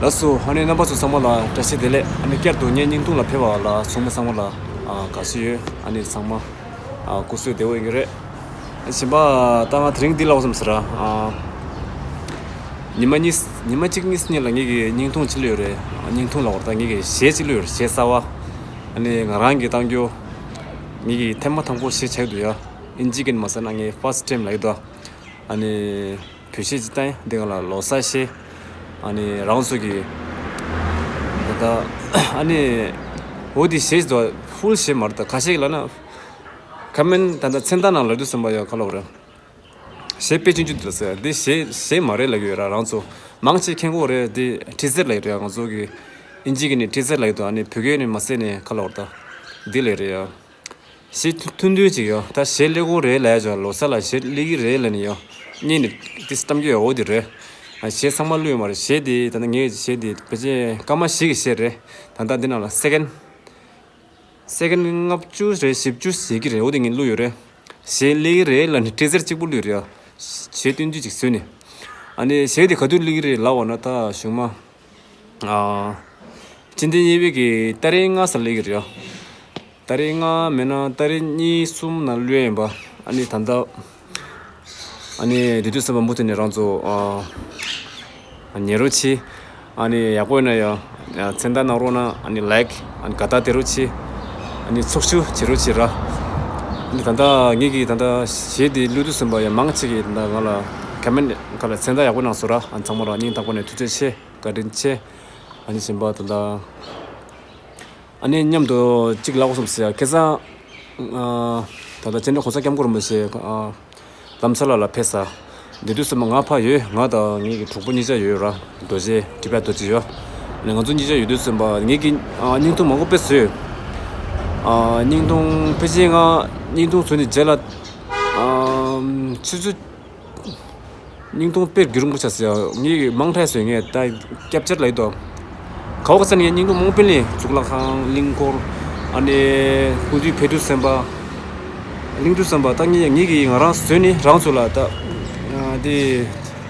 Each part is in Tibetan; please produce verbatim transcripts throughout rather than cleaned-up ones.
ལགས་སོ། ཨ་ནི་རྣམ་པ་ཚོ་ཚང་མ་ལ་བཀྲ་ཤིས་བདེ་ལེགས། ཨ་ནི་བསྐྱར་དུ་ངའི་བརྙན་ཐུང་ལ་ཕེབས་པ་ལ་ཚང་མ་ཚང་མ་ལ་ཨ་དགའ་བསུ་ཡོད། ཨ་ནི་ཚང་མ་ཨ་སྐུ་གཟུགས་བདེ་པོ་ཡིན་གྱི་རེད། གཞན་པ་ད་ང་དེ་རིང་འདི་ལབ་བསམ་ཟེར་ར། ཨ་ཉི་མ་གཉིས་ཉི་མ་གཅིག་གཉིས་གཉིས་ལ་ངེད་ཀྱི་བརྙན་ཐུང་ཅིག་བླུགས་ཡོད་རེད། བརྙན་ཐུང་ལབ་པ་རེད་ད། ངེད་ཀྱི་གཞས་ཅིག་བླུགས་ཡོད་རེད། གཞས་གསར་པ། ཨ་ནི་ང་རང་གིས་བཏང་རྒྱུ། ངེད་ཀྱི་ཐེངས་མ་དང་པོ་གཞས་ཆགས་འདུག་ཡ། ཨིན་ཇི་གི་མ་ཟེར་ན་ངའི་first time ལབ་ཀྱི་འདུག་ཨ་ནི་བོད་གཞས་ཅིག་བཏང་ཡ། འདི་ག་ལ་ལོ་གསར་གཞས། ཨ་ནི་རང་ཚོ་གི་ད་ལྟ་ཨ་ནི་འོ་འདི་གཞས་དོ་ཧྥུལ་གཞས་མ་རེད་ད། ཁ་ཤས་ཀྱི་ལབ་ན་ཁ་མེན་ད་ལྟ་མཚན་རྟགས་ནང་ལབ་དུས་ཙམ་པ་ཡ་ག་ལབ་རེད། གཞས་དཔེ་ཆུང་ཆུང་འདི་ལ་ཟེར། འདི་གཞས་གཞས་མ་རེད་ལབ་ཀྱི་ཡོད་ར། རང་ཚོ་མང་ཆེ་མཁྱེན་གྱི་ཡོད་རེད། འདི་ཊི་ཟེར་ལབ་ཀྱི་རེད། ང་ཚོ་གི་ཨིན་ཇི་གི་ནི་ཊི་ཟེར་ལབ་ཀྱི་འདུག་ཨ་ནི་བོད་སྐད་ནི་མ་ཟེར་ནས་ག་ལབ་རེད་ད། འདི་ལབ་ཀྱི་རེད་ཡ། གཞས་ཐུང་ཐུང་ཐུང་ཅིག་ཡོད། ད་གཞས་སླེབས་ཀྱི་རེད་ལབ་ཡ་ཅིག་ལོ་གསར་ལ་གཞས་སླེབས་ཀྱི་རེད་ལབ་ནས་ཡོད། སྙིང་ནས་ཏིས་གཏམ་རྒྱུད་འོ་དེ་རེད། ཨ་གཞས་ཚང་མ་བླུགས་ཡོད་མ་རེད། གཞས་དེ་ད་ནི་ངའི་གཞས་དེ་ཕལ་ཆེར་སྐར་མ་བཞི་གི་གཞས་རེད། ད་ལྟ་འདི་ནང་ལ་སེ་ཀེན་སེ་ཀེན་ལྔ་བཅུ་རེད། བཞི་བཅུ་ཞིག་གི་རེད། འོ་དེ་ངས་བླུགས་ཡོད་རེད། གཞས་སླེབས་ཀྱི་རེད་ལབ་ནས་ཊི་ཟེར་གཅིག་པུ་བླུགས་ཡོད་རེད། གཞས་ཐུང་ཐུང་ཅིག་བཟོས་ནས། ཨ་ནི་གཞས་དེ་ག་དུས་སླེབས་ཀྱི་རེད་ལབ་པ་ན་ད་གཞུག་མ། ཨ། སྤྱི་ཟླ་གཉིས་པའི་གི་ཏ་རིག་ལྔ་ཙམ་སླེབས་ཀྱི་རེད། ཏ་རིག་ལྔ་མིན་ན་ཏ་རིག་གཉིས་གསུམ་ནང་བླུགས་ཡིན་པ། ཨ་ནི་ད་ལྟ་ཨ་ནི་དེ་དུས་ཙམ་པ་མུ་མཐུད་ནས་རང་ཚོ་ཨ་ཉན་རོགས་གྱིས། ཨ་ནི་ཡག་པོ་ཡིན་ན་ཡང་མཚན་རྟགས་གནང་རོགས་གནང་། ཨ་ནི་ལའིཀ་ཨ་ནི་དགའ་རྟགས་སྟེར་རོགས་གྱིས། ཨ་ནི་ཚོགས་ཞུགས་བྱེད་རོགས་གྱིས་ར། ཨ་ནི་ད་ལྟ་ངེད་ཀྱིས་ད་ལྟ་གཞས་འདི་བླུགས་དུས་ཙམ་པ་ཡང་མང་ཆེ་གིས་ད་ལྟ་ང་ལ་ཁ་མེན་ག་ལ་མཚན་རྟགས་ཡག་པོ་གནང་སོང་ར། ཨ་ནི་ཚང་མ་ལ་སྙིང་ཐག་པ་ནས་ཐུགས་རྗེ་ཆེ། བཀའ་དྲིན་ཆེ། ཨ་ནི་གཞན་པ་ད་ལྟ། ཨ་ནི་མཉམ་དུ་གཅིག་ལབ་དགོས་བསམ་སོང་ཡ། ཁ་སང་ཨ་ད་ལྟ་སྤྱི་ནོར་གོང་ས་སྐྱབས་མགོན་རིན་པོ་ཆེ་ཨ་རྡ་རམ་ས་ལ་ལ་ཕེབས་ས། དེ་དུས་ཙམ་པ་ང་ཕར་ཡོད། ང་དང་ངེད་ཀྱི་གྲོགས་པོ་གཉིས་ཆ་ཡོད་ར། རྡོ་རྗེ་ཀྲི་པ་རྡོ་རྗེ་ཡོད། ཨ་ནི་ང་ཚོ་གཉིས་ཆ་ཡོད་དུས་ཙམ་པ་ངེད་ཀྱིས་ཨ་བརྙན་ཐུང་མང་པོ་དཔེ་བཟོས། ཨ་བརྙན་ཐུང་ཕལ་ཆེར་ང་བརྙན་ཐུང་བཟོས་ནས་རྗེས་ལ་ཨ་ཆུ་ཚོད། བརྙན་ཐུང་དཔེ་རྒྱུན་རིང་པོ་ཆགས་སོང་ཡ། ངས་མང་དྲགས་བཟོས། ངས་ད་ཀེབ་ཅར་ལབ་ཀྱི་འདུག་ག་བ་ག་ས་ནས་ངས་བརྙན་ཐུང་མང་པོ་སྤེལ་ནས། གཙུག་ལག་ཁང་། གླིང་སྐོར། ཨ་ནི་སྐུ་མདུན་ཕེབས་དུས་ཙམ་པ། གླིང་སྤྲུལ་ཙམ་པ། ད་ངས་ངེད་ཀྱིས་ང་རང་བཟོས་ནས་རང་ཚོ་ལ་ད་ཨ་འདི་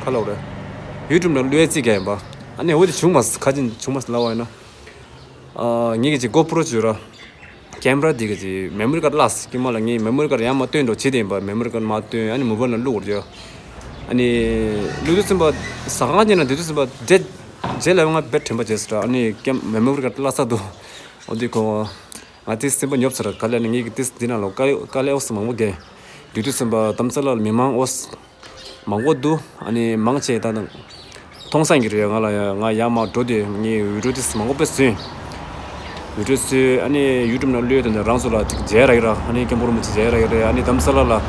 ག་ལབ་རེད། ཡུ་ཊུབ་ནང་བླུགས་ཡ་རྩིས་རྒྱག་ཡིན་པ། ཨ་ནི་འོ་དེ་བྱུང་མ་སོང་། ག་ཅིག་བྱུང་མ་སོང་ལབ་པ་ཡིན་ན། ཨ་ངེད་ཀྱི་ཅིག་གོ་པྲོ་ཅིག་ཡོད་ར། ཀེམ་ར་འདི་གི་ཅིག་མེ་མོ་རི་ཀར་བརླགས་སོང་། དཀྱིལ་མ་ལ་ངས་མེ་མོ་རི་ཀར་ཡར་མར་སྟོན་འགྲོ་བྱེད་དེ་ཡིན་པ། མེ་མོ་རི་ཀར་མར་སྟོན། ཨ་ནི་མོ་བྷལ་ནང་བླུགས་དགོས་རེད། ཨ་ནི་བླུགས་དུས་ཙམ་པ་ཟ་ཁང་ཅིག་ནང་སྡོད་དུས་ཙམ་པ་རྗེས་རྗེས་ལ་ང་དཔེ་དྲན་པ་བརྗེད་སོང་ར། ཨ་ནི་ཀེམ་མེ་མོ་རི་ཀར་བརླགས་ཚར་འདུག་འོ་དེ་ཁོ་ང་དེ་སེམས་པ་ཉོབ་སོང་ར། ག་ལ་ནི་ངེད་ཀྱི་དེ་འདི་ནང་ལོགས་དཀའ་ལས་དཀའ་ལས་འོ་ཙམ་མང་པོ་བརྒྱབ། སྡོད་དུས་ཙམ་པ་རྡ་རམ་ས་ལ་ལ་མི་མང་འོ་ཙམ་མང་པོ་འདུག་ཨ་ནི་མང་ཆེ་ད་དང་མཐོང་སང་གི་རེད། ང་ལ་ཡ་ང་ཡར་མར་འགྲོ་དུས་ངས་བི་ཌི་ཡོ་དེ་མང་པོ་དཔེ་བཟོས། བི་ཌི་ཡོ་བཟོས། ཨ་ནི་ཡུ་ཊུབ་ནང་བླུགས་དོན་དུ་རང་ཚོ་ལ་ཅིག་མཇལ་རག་གི་ར། ཨ་ནི་སྐྱབས་མགོན་རིན་པོ་ཆེ་མཇལ་རག་གི་རེད། ཨ་ནི་རྡ་རམ་ས་ལ་ལ་ཨ་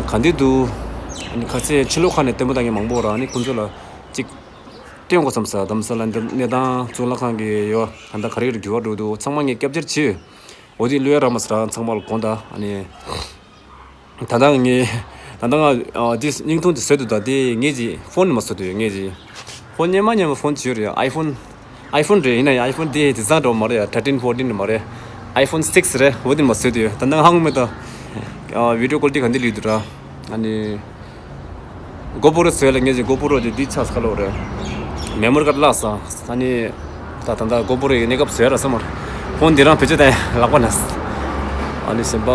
ག་འདྲ་འདུག་ཨ་ནི་ཁ་སང་ཕྱི་ལོགས་ཁ་ནས་སྟོན་པ་བཏང་མཁན་མང་པོ་ར། ཨ་ནི་ཁོང་ཚོ་ལ་ཅིག་སྟོན་དགོས་བསམ་སོང་། རྡ་རམ་ས་ལ་འདི་གནས་སྟངས་གཙུག་ལག་ཁང་གི་ཡོད་ད་ལྟ་ག་རེ་ག་རེ་འགྱུར་བ་འགྲོ་འདུག་ཚང་མ་ངས་ཀེབ་ཅར་བྱས། འོ་དེ་བླུགས་ཡ་རག་མ་སོང་ར། ཚང་མ་ལ་དགོངས་དག་ཨ་ནི། ད་ལྟ་ངས་ད་ལྟ་ང་ཨ་དེ་བརྙན་ཐུང་དེ་བཟོས་འདུག་ད་དེ་ངས་ཀྱི་ཕོན་ནས་མར་བཟོས་འདུག་ངས་ཀྱི་ཕོན་སྔོན་མ་སྔོན་མ་ཕོན་བྱས་ཡོད་རེད། ཨའི་ཕོན། ཨའི་ཕོན་རེད། ཡིན་ན་ཡང་ཨའི་ཕོན་དེ་དེང་སང་འདྲ་བོ་མ་རེད་ཡ། ཐར་ཊིན་ཕོར་ཊིན་མ་རེད། ཨའི་ཕོན་སིགས་རེད། འོ་དེ་མར་བཟོས་འདུག་ད་ལྟ་ཧ་གོ་མེད་ད། ཨ་བི་ཌི་ཡོ་ཀོ་ལི་ཊི་ག་འདྲ་སླེབས་འདུག་ར། ཨ་ནི་གོ་པོ་རོ་བཟོས་ལ་ངས་ཀྱི་གོ་པོ་རོ་དེ་འདི་ཆགས་ཁ་ལོ་རེད། མེ་མོ་རི་ཀར་བརླགས་སོང་། ཨ་ནི་ད་ད་ལྟ་གོ་པོ་རོ་ཡི་གནས་སྐབས་བཟོས་ར་སོང་མ་རེད། ཕོན་འདི་རང་བེད་སྤྱོད་བཏང་ལག་པ་ན། ཨ་ནི་གཞན་པ།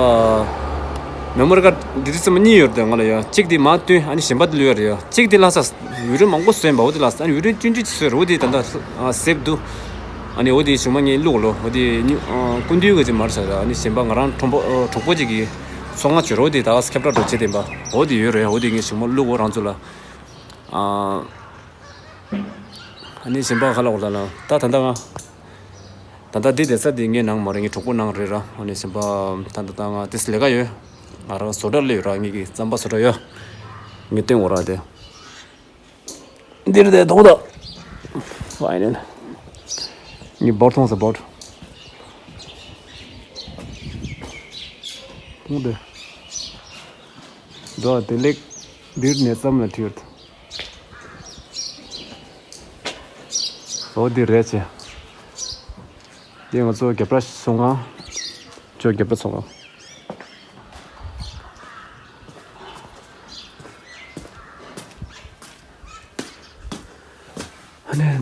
མེ་མོ་རི་ཀར་འདི་དུས་ཙམ་པ་གཉིས་ཡོད་རེད་ང་ལ་ཡ། གཅིག་དེ་མར་བཏོན། ཨ་ནི་གཞན་པ་དེ་བླུགས་ཡ་རེད་ཡ། གཅིག་དེ་བརླགས་སོང་། བི་ཌི་ཡོ་མང་པོ་བཟོས་ཡིན་པ། འོ་དེ་བརླགས་སོང་། ཨ་ནི་བི་ཌི་ཡོ་ཆུང་ཆུང་ཅིག་བཟོས་རེད། འོ་དེ་ད་ལྟ་སེབ་འདུག་ཨ་ནི་འོ་དེ་གཞུག་མ་ངས་བླུགས་ལོ། འོ་དེ་ཉུ་ཨ་སྐུ་མདུན་གྱི་ཅིག་མར་ཆགས་རེད། ཨ་ནི་གཞན་པ་ང་རང་གྲོགས་པོ་ཨ་གྲོགས་པོ་ཅིག་གིས་ཚོང་ང་བྱོས་རོགས་དེ་ད་ག་ཁྱབ་བསྒྲགས་འགྲོ་བྱེད་བསྟན་པ་འོ་དེ་ཡོད་རེད། འོ་དེ་ངས་གཞུག་མ་བླུགས། འོ་རང་ཚོ་ལ་ཨ་ཨ་ནི་གཞན་པ་ག་ལ་འོ་ལ་ལ་ད་ད་ལྟ་ང་ད་ལྟ་འདི་བསྡད་ས་འདི་ངའི་ནང་མ་རེད། ངའི་གྲོགས་པོ་ནང་རེད་ར། ཨ་ནི་གཞན་པ་ད་ད་ལྟ་ང་དེ་ལས་ཀ་ཡོད། ང་རང་བཟོ་གྲྭ་སླེབས་ཡོད་ར། ངེད་ཀྱི་རྩམ་པ་བཟོ་གྲྭ་ཡོད། ངས་སྟོན་འོ་ར་དེ། འདིར་དེ་ཐོག་ད། ཕའི་ནལ། ངའི་བོར་མཐོང་ས་བོར། ཐོག་དེ། འགྲོ་དེ་ལེགས། འདིར་ནས་ཙམ་ལ་ཁྲིད། འོ་འདི་རེད་ཅེ། འདི་ང་ཚོ་རྒྱབ་ར་ཚོང་ཁང་། ཅོ་རྒྱབ་ར་ཚོང་ཁང་། ཨ་ནི་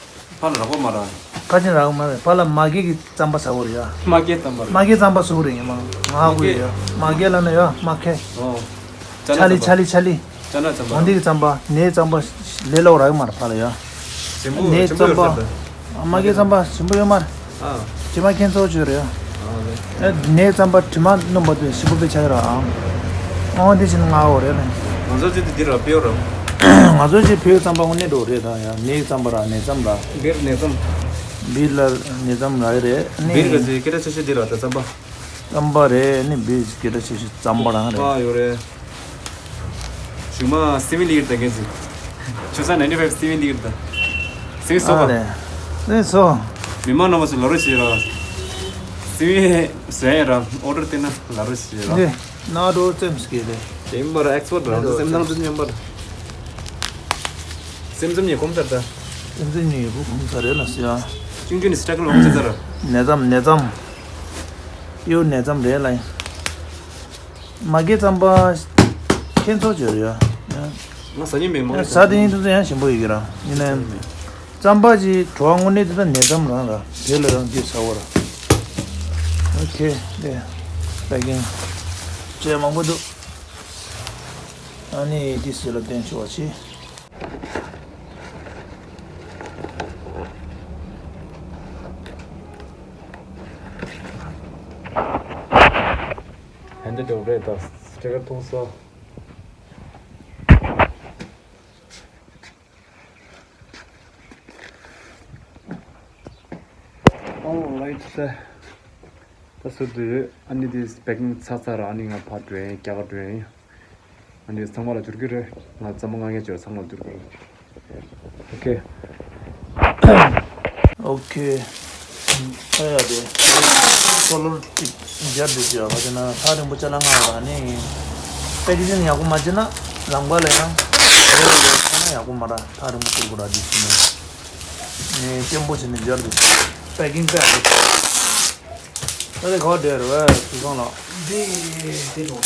ཕར་ལ་རག་པ་མ་རག་ཁ་ཅིག་རག་མ་རེད། ཕར་ལ་མ་སྐྱེས་ཀྱི་རྩམ་པ་ཟ་བོ་རེད་ཡ། མ་སྐྱེས་རྩམ་པ་རེད། མ་སྐྱེས་རྩམ་པ་ཟ་བོ་རེད་ཡ། མ་ང་ཧ་གོ་ཡོད་ཡ། མ་སྐྱེས་ལ་ན་ཡ་མ་ཁེ། ཨོ། ཅ་ཆ་ལི་ལི་ཆ་ལི་ལི་ཆ་ལི། ཅ་ན་རྩམ་པ། འོན་ཏེ་གི་རྩམ་པ་ནས་རྩམ་པ་ལས་སླ་བོ་རག་གི་མ་རེད་ཕར་ལ་ཡ། ཞིམ་པོ་ནས་ཞིམ་པོ་རྩམ་པ། ཡོད་རེད། མ་སྐྱེས་རྩམ་པ་ཞིམ་པོ་ཡོད་མ་རེད། ཨ། དྲི་མ་ཁྱེད་ཚོ་བཅོས་རེད་ཡ། ཨ་ལེ། ཨེ་ནས་རྩམ་པ་དྲི་མ་སྣོམ་པ་དེ་ཞིམ་པོ་དཔེ་ཆགས་ཀྱི་རེད་ཨང་། ཨང་དེ་བཞིན་ང་འོ་རེད་ལེ། ང་ཚོ་ཅི་དེ་འདི་ར་ཕེའུ་ར། ང་ཚོ་ཅི་ཕེའུ་རྩམ་པ་དངོས་གནས་འགྲོ་རེད་ད་ཡ། ནས་རྩམ་པ་ར་ནས་རྩམ་ར། སྦིར་ནས་རྩམ། སྦིར་ལ་ནས་རྩམ་ར་རེད་ནི། སྦིར་ག་ཚོད་སྐད་གྲགས་ཆེ་ཤོས་འདི་ར་ད་རྩམ་པ། རྩམ་པ་རེད་ནི། སྦིར་སྐད་གྲགས་ཆེ་ཤོས་རྩམ་པ་རང་རེད། ཨ་ཡོད་རེད། ཞུ་མ་སི་མི་ལིར་ད་གན་ཟི། ཆུ་ས་ninety five སི་མི་ལིར་ད། སི་མི་སོ་པ། ཨ་ལེ། སི་མི་སོ། མི་མང་རྣམ་པ་ཚོ་ལ་རོ་བྱེད་ར། སི་མི་ཟོས་ར་ཨོ་ཌར་སྟེར་ན་ལ་རོ་བྱེད་ར། འདི་ན་རོ་ཙེམ་སྐྱེ་རེད། དེ་མ་ར་ཨེག་སི་པར་ར་ཚོ་སེམས་ནང་དུ་མཉམ་པར། སེམས་ཙམ་ཉེ་གོམ་ཚར་ད། སེམས་ཙམ་ཉེ་བུ་གོམ་ཚར་རེད་ལ་སི་ཡ། ཅུང་ཅུང་ནི་སི་ཊ་ཀལ་འོང་ཚར་ད་ར། ནས་ཙམ་ནས་ཙམ། ཡོ་ནས་ཙམ་རེད་ལ། མ་སྐྱེས་རྩམ་པ། ཁྱེད་ཚོ་བྱོས་རེད་ཡ། ང་ཟ་ཉན་མེད་མ་ཟ་དེ་ཡིན་དུས་ཡང་ཞིམ་པོ་ཡོད་ཀྱི་ར། ཡིན་ནའི། རྩམ་པ་ཅིག་བྲོ་བ་དངོས་གནས་དེ་ད་ནས་རྩམ་རང་ར། དེ་ལ་རང་སྐྱེས་ཚ་བོ་ར། ཨོ་ཁེ། དེ། པེ་ཀིང་། ཅེ་མང་པོ་འདུག་ཨ་ནི་དེ་སི་ལ་བསྟན་ཆོག་པ་ཆེ། ཧན་ཏེ་འགྲོ་རེད་ད། སི་ཊི་ཀར་མཐོང་སོང་། Alright sir. ད་སུ་དུ་ཨ་ནི་དེ་པེ་ཀིང་ཚར་ཚར་ར། ཨ་ནི་ང་ཕར་འགྲོ་ཡིན། རྒྱ་གར་འགྲོ་ཡིན། ཨ་ནི་ཚང་མ་ལ་བསྒྱུར་གྱི་རེད། ང་རྩམ་པ་ང་ངས་བྱོས་ཚང་མ་ལ་བསྒྱུར་གྱི་ཡིན། ཨོ་ཁེ། ཨོ་ཁེ། ཨ་ཡ་དེ། སོ་ལོར་ཅིག་སྦྱར་དུ་བྱས་པ་དེ་ན་ཐག་རིང་པོ་ཅ་ལག་ང་ལ་ནི། པེ་ཀེ་ཇིང་ཡག་པོ་མ་བྱས་ན་ལམ་ཁ་ལ་ཡང་། ཡག་པོ་མ་ར་ཐག་རིང་པོ་བསྒྱུར་དགོས་ར་དེ་བྱས་ནས། ནས་སྐྱེན་པོ་བྱས་ནས་སྦྱར་དུ་བྱས། པེ་ཀིང་པེ་ཨ་ད་དེ་ག་བ་འདྲ་རེད་བས་སུ་སང་ལ། དེ་དེ་རུ།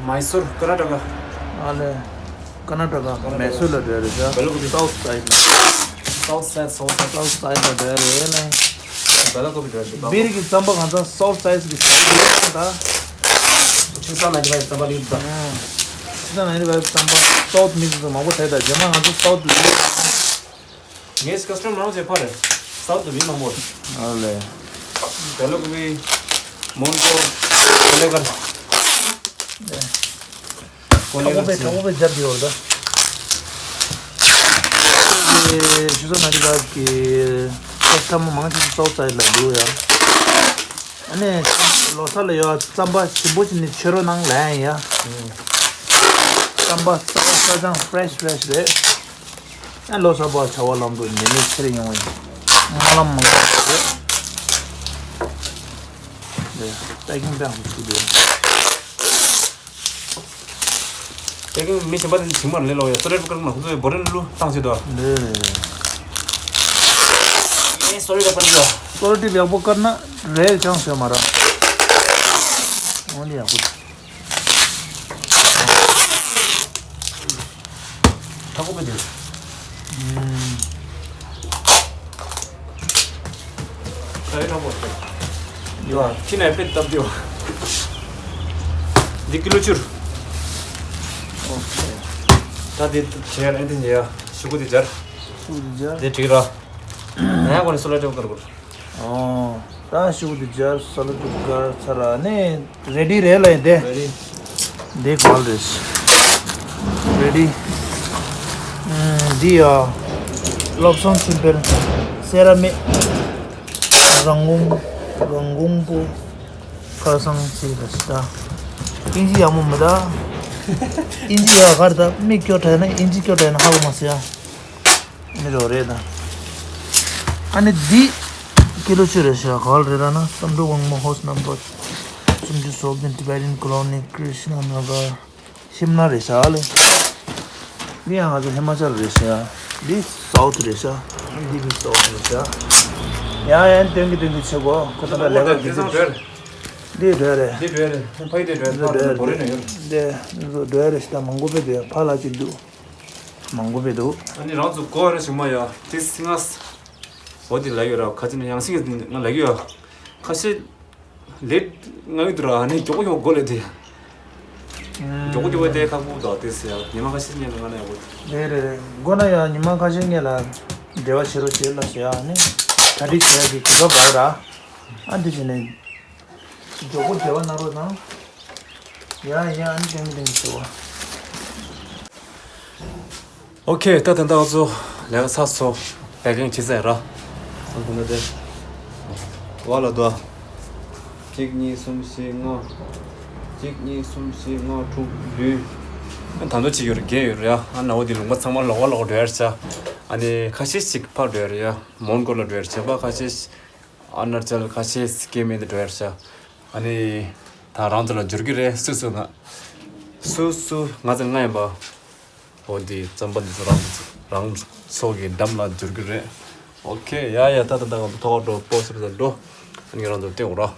མའི་སུར། ཀར་ནཱ་ཊ་ཀ། ཨ་ལེ། ཀར་ནཱ་ཊ་ཀ་མའི་སུར་ལ་འགྲོ་རེད་ཤག South side ལ། South side, south side. South side ལ་འགྲོ་རེད་ལེ། བལ་ཀོ་པི་འདྲ་འདུག་སྦིར་གྱི་རྩམ་པ་གང་ཚང་སོབ་སའི་ཛི་གི་རྩམ་པ་ཡོད་ད། ཆུ་སྲང་ན་འདི་བ་རྩམ་པ་ལིབ་ད། ཆུ་སྲང་ན་འདི་བ་རྩམ་པ་སོབ་མིག་ཏུ་མང་པོ་ཐེ་ད་རྗེས་མ་ང་ཚོ་སོབ་ཏུ་ཡོད། ངས་ཀ་སི་ཊམ་རང་བྱས་ཕར་སོབ་ཏུ་མི་མང་པོ། ཨ་ལེ། བལ་ཀོ་པི། མོན་གྷོ། ལེ་གར། ཨ་ལེ། ཁོ་ལེ་ག་ཚེ། ཁོ་པའི་རྒྱབ་ཀྱི་ཡོད་ད། ཨེ་ཞུ་ས་ན་འདི་ག་གི་ཁོ་ཐ་མ་མང་ཆེ་སོབ་སའི་ཛི་ལ་འདུག་ཡ། ཨ་ནི་ལོ་གསར་ལ་ཡོད་རྩམ་པ་ཞིམ་པོ་ཅིག་ནི་མཆོད་རོགས་གནང་ལན་ཡ། རྩམ་པ་ཚ་ཚ་ཅང་ཕ་རེ་ཤི་ཕ་རེ་ཤི་རེད། ཨ་ལོ་གསར་པ་བྱ་བ་ལམ་དུ་ཉེ་མི་ཚེ་རིང་ཡོང་བའི་སྨོན་ལམ་མང་པོ་ཡོད་རེད། ལས་པེ་ཀིང་པེ་ཧུ་ཆུ་དེ། པེ་ཀིང་མི་གཞན་པ་དེ་ཚོ་བྱིང་མར་ལས་ལོག་ཡ། སོ་ལེ་ཀུ་ཀར་ནང་ཁོ་ཚོས་བོ་རིན་ལུ་བཏང་བྱེད་དོ། ལས། ཨེ་སོ་ལེ་ཀུ་ཀར་ནང་། སོ་ལེ་ཀུ་ཀར་ཡག་པོ་བཀར་ན་རེད་ཅང་ཟེར་མ་ར། འོན་ཏེ་ཡག་པོ། ཐ་ཀོ་པེ་དེ། ཨུམ། ཁ་ཡི་ཐ་ཀོ་པེ། ཡོ། ཁྱི་ནས་པེ་སྟབས་བདེ་བ། འདི་ཀི་ལོ་བཅུ། ཨོ་ཁེ། ད་དེ་བྱས་ཨེ་འདི་ཉེ་ཡ། ཤུ་གུ་དེ་སྦྱར། ཤུ་གུ་དེ་སྦྱར། དེ་འགྲིག་ར། ང་ཡང་གོ་ནས་སོ་ལ་སྤྲད་དགོས་དགོས། ཨོ། ད་ཤུ་གུ་དེ་སྦྱར་སོ་ལ་སྤྲད་དགོས་ཚར་ར་ནས། རེ་ཌི་རེད་ལ་ཡིན་ཏེ། རེ་ཌི། འདི་ག་བ་རེད། རེ་ཌི། ཨུམ། འདི་ཡ། བློ་བཟང་ཆོས་འཕེལ། སེ་ར་མིག། རང་གོང་། རང་གོང་པོ། ཁ་སང་ཚེ་ར་ཤི་ད། ཨིན་ཇི་ཡག་མོ་མི་ད། ཨིན་ཇི་ཡག་གར་ད་མིག་སྐྱོ་དྲགས་ན་ཨིན་ཇི་སྐྱོ་དྲགས་ན་ཧ་གོ་མ་སོང་ཡ། མི་རོ་རེད་ད། ཨ་ནི་འདི་ཀི་ལོ་བཅུ་རེད་ཤག་ག་བ་རེད་ལབ་ན་བསམ་འགྲུབ་དབང་མོ་ཧོ་སི་ནམ་བར་སུམ་ཅུ་སོ་བདུན། Tibetan Colony Krishna Nagar ཤིམ་ལ་རེད་ཤག་ལེ། འདི་ཡང་ང་ཚོ་ཧི་མ་ཅལ་རེད་ཤག་འདི་སའུ་ཐི་རེད་ཤག་འདི་གི་སའུ་ཐི་རེད་ཤག་ཡང་ཡང་སྟོན་གི་སྟོན་གི་བྱེད་གོ་ཁོ་ད་ལས་ཀ་འདི་གི་ཚང་འདི་འདྲ་རེད། འདི་འདྲ་རེད། འདི་འདྲ་རེད། ཕ་ཡི་འདི་འདྲ་རེད། འདི་འདྲ་རེད། འདི་འདྲ་རེད་ཤག་མང་པོ་དཔེ་འདུག་ཕ་ལ་ཅིག་འདུག་མང་པོ་དཔེ་འདུག་ཨ་ནི་རང་ཚོ་གོ་ར་ཞུ་མ་ཡ། དེ་སི་ངས་འོ་དེ་ལ་ཡོད་ར། ཁ་ཅིག་ནི་ཡང་སིང་ང་ལ་ཡོད་ཡ། ཁ་ཤས་ལེད་ང་ཡོད་དུ་ར་ནི་མགྱོགས་མགྱོགས་གོ་ལེ་དེ། མགྱོགས་མགྱོགས་དེ་ཁག་པོ་དང་དེ་སི་ཡ་ཉི་མ་ཁ་ཤས་ཉན་ང་ན་ཡོད། རེད་རེད་རེད། མགོ་ན་ཡ་ཉི་མ་ཁ་ཤས་ཉན་ལ་འབྲེལ་བ་བྱེད་རོགས་བྱེད་ལ་ཟེར་ཡ་ནི་གྲ་སྒྲིག་བྱེད་ཡ་གི་གོ་སྐབས་མེད་ར། ཨ་འདི་བྱས་ནས་མགྱོགས་པོ་འབྲེལ་བ་གནང་རོགས་གནང་། ཡ་ཡ་ཨ་ནི་ཏན་ཏན་ཞུ་བ། ཨོ་ཁེ། ད་ད་ལྟ་ང་ཚོ་ལས་ཀ་ཚར་སོང་། པེ་ཀིང་བྱེད་ཚར་ར། ཨ་ད་ལྟ་དེ་བ་ལ་དོ། གཅིག་གཉིས་གསུམ་བཞི་ལྔ། གཅིག་གཉིས་གསུམ་བཞི་ལྔ་དྲུག་བདུན། ཨ་ད་དོ་གཅིག་ཡོད་རེད། བརྒྱད་ཡོད་རེད་ཡ། ཨ་ན་འོ་དེ་ལུང་པ་ཚང་མ་ལོག་པ་ལོག་འགྲོ་ཡ་རེད་ཤག་ཨ་ནི་ཁ་ཤས་ཤིག་ཕར་འགྲོ་ཡ་རེད་ཡ། མོན་གྷོ་ལ་འགྲོ་ཡ་རེད། གཞན་པ་ཁ་ཤས་ཤིག་ཨ་ན་ཅལ་ཁ་ཤས་སི་ཀེ་མེ་དེ་འགྲོ་ཡར་ཤ། ཨ་ནི་ད་རང་ཚོ་ལ་འབྱོར་གི་རེད། སུ་སུ་ན། སུ་སུ་ང་ཚོ་ལྔ་ཡིན་པ། འོ་འདི་རྩམ་པ་འདི་ཚོ་རང་ཚོ་རང་ཚོ་གི་འགྲམ་ལ་འབྱོར་གི་རེད། ཨོ་ཁེ། ཡ་ཡ། ད་ད་ད་ང་ཐོག་འགྲོ་པོ་སུ་རེད་འགྲོ། ཨ་ནི་རང་ཚོ་བལྟས་འོ་ར།